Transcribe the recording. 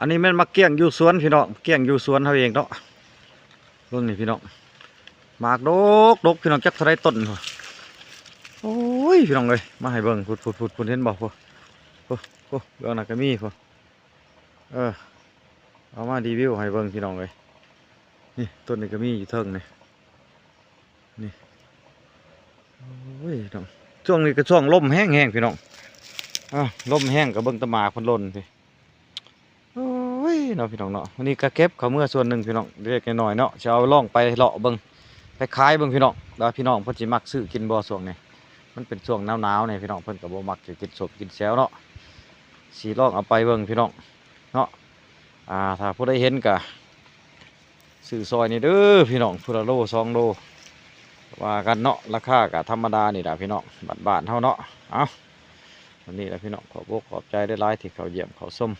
ອັນນີ້ແມ່ນໝາກກ້ຽງຢູ່ສວນພີ່ນ້ອງ ກ້ຽງຢູ່ສວນເຮົາເອງເນາະ ເບິ່ງນີ້ພີ່ນ້ອງ ໝາກດົກໆ ພີ່ນ້ອງ ຈັກເທົ່າໃດຕົ້ນ. ໂອ້ຍ ພີ່ນ້ອງເອີຍ ມາໃຫ້ເບິ່ງ ພຸ້ນໆໆ ເຫັນບໍ່ ພຸ້ນ ພຸ້ນ ພຸ້ນ ເບື້ອງນັ້ນກໍມີພຸ້ນ. ເອີ ເອົາມາຣີວິວໃຫ້ເບິ່ງພີ່ນ້ອງເອີຍ ນີ້ ຕົ້ນນີ້ກໍມີຢູ່ເທິງນີ້ ນີ້ ໂອ້ຍ ຊ່ວງນີ້ກໍຊ່ວງລົມແຮງໆ ພີ່ນ້ອງ ອາ ລົມແຮງກໍເບິ່ງແຕ່ໝາກເພິ່ນຫຼົ່ນຊິ ໂອ້ຍ ເນາະ ພີ່ນ້ອງເນາະ ມື້ນີ້ກໍເກັບເຂົ້າເມືອສ່ວນໜຶ່ງພີ່ນ້ອງ ເລັກໆ ນ້ອຍໆ ເນາະ ຊິເອົາລອງໄປເລາະເບິ່ງ ໄປຂາຍເບິ່ງພີ່ນ້ອງ ວ່າພີ່ນ້ອງເພິ່ນຊິມັກຊື້ກິນບໍ່ຊ່ວງນີ້ ມັນເປັນຊ່ວງໜາວໆ ນີ້ພີ່ນ້ອງ ເພິ່ນກໍບໍ່ມັກຈະກິນສົ້ມກິນແຈ່ວເນາະ ຊິລອງເອົາໄປເບິ່ງພີ່ນ້ອງເນາະ ອາ ຖ້າຜູ້ໃດເຫັນກໍຊື້ຊ່ອຍນີ້ເດີພີ່ນ້ອງ ຜູ້ລະໂລສອງໂລ ວ່າກັນເນາະ ລາຄາກໍທຳມະດານີ້ລະພີ່ນ້ອງ ບ້ານໆ ເຮົາເນາະ ເອົ້າ ອັນນີ້ລະພີ່ນ້ອງ ຂອບອົກຂອບໃຈຫຼາຍໆ ທີ່ເຂົ້າຢ້ຽມເຂົ້າຊົມ